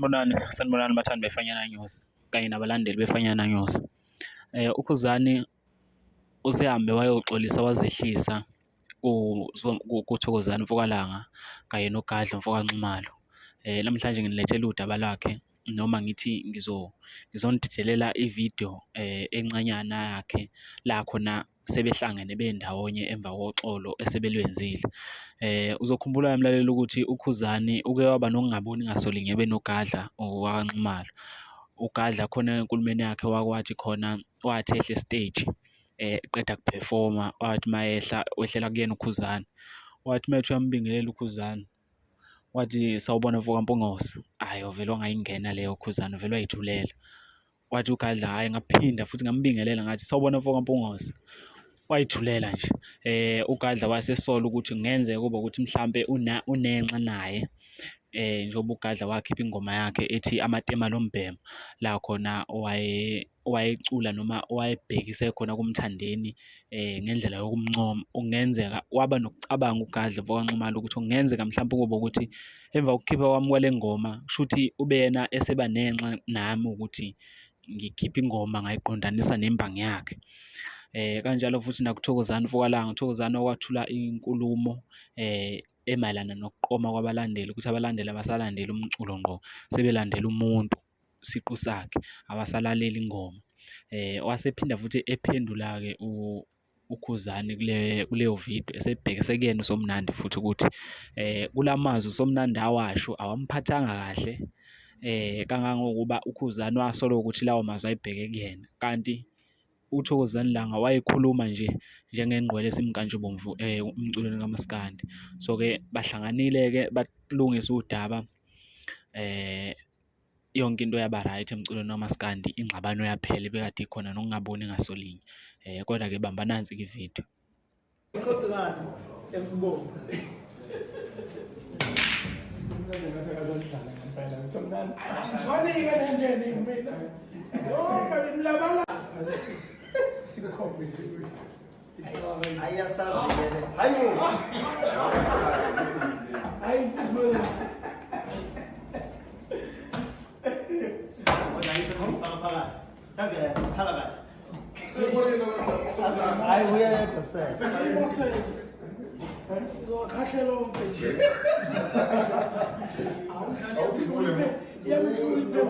Sanibonani, sanibonani bathandi beFanyana News kanye nabalandeli beFanyana News. UKhuzani usehambe wayoxolisa wazehlisa kuThokozani Mfokalanga kanye noGadla mfokaNxumalo. Namhlanje nginilethele udaba lwakhe noma ngithi ngizonididelela ividiyo encanyana yakhe la khona sebehlangene bendawonye emva koxolo esebelwenzile. Uzokhumbula-ke mlaleli ukuthi uKhuzani uke waba nokungaboni ngasolinye benoGadla okaNxumalo. UGadla khona enkulumeni yakhe wake wathi khona, wathi ehla esiteji eqeda kuphefoma, wathi mayehla wehlela kuyena uKhuzani, wathi uma ethi uyambingelela uKhuzani, wathi sawubona mfoka Mpungose, hhayi wavele wangayingena leyo uKhuzani wavele wayithulela. Wathi uGadla hhayi ngaphinda futhi ngambingelela ngathi sawubona mfoka Mpungose. Wayithulela nje. UGadla wayesesola ukuthi kungenzeka kube ukuthi mhlampe unenxa naye njengoba uGadla wakhipha ingoma yakhe ethi Amatema Lombhema la khona owayecula noma owayebhekise khona kuMthandeni ngendlela yokumncoma. Kungenzeka waba nokucabanga uGadla mfoka Nxumalo ukuthi kungenzeka mhlampe kube ukuthi emva kokukhipha kwami kwale ngoma kushuthi ube yena eseba nenxa nami ukuthi ngikhiphe ingoma ngayiqondanisa nembangi yakhe. Kanjalo futhi nakuThokozani Mfokalanga, uThokozani owathula inkulumo emayelana nokuqoma kwabalandeli ukuthi abalandeli abasalandeli umculo ngqo sebelandela umuntu siqu sakhe, abasalaleli ingoma. Wasephinda futhi ephendula-ke uKhuzani kuleyo video esebhekise kuyena uSomnandi futhi ukuthi kula mazwi uSomnandi awasho awamphathanga kahle kangangokuba uKhuzani wasola ukuthi lawo mazwi ayebheke kuyena. Kanti uThokozani Langa wayekhuluma nje njengengqwele esimnkantshubomvu emculweni kamaskandi. So-ke bahlanganile-ke balungisa udaba yonke into yaba right emculweni kamaskandi, ingxabano yaphela ebikade ikhona nokungaboni ngasolinye. Kodwa-ke bamba nansi-ke ividiyo. Ixoxe ngani emubongo. Ngizwanike lento eningi mina. Yonke ngimlabala. Sikhombise ukuthi Ayasazi-ke le. Hayi bo. Hayi izibone. Wena yikho ngifaka phakathi. Kange phakathi. Hayi uyedwa sele. Ngibosele. Ngizokhahle lonke nje. Awudlale. Yami hluliphe. Yami hluliphe.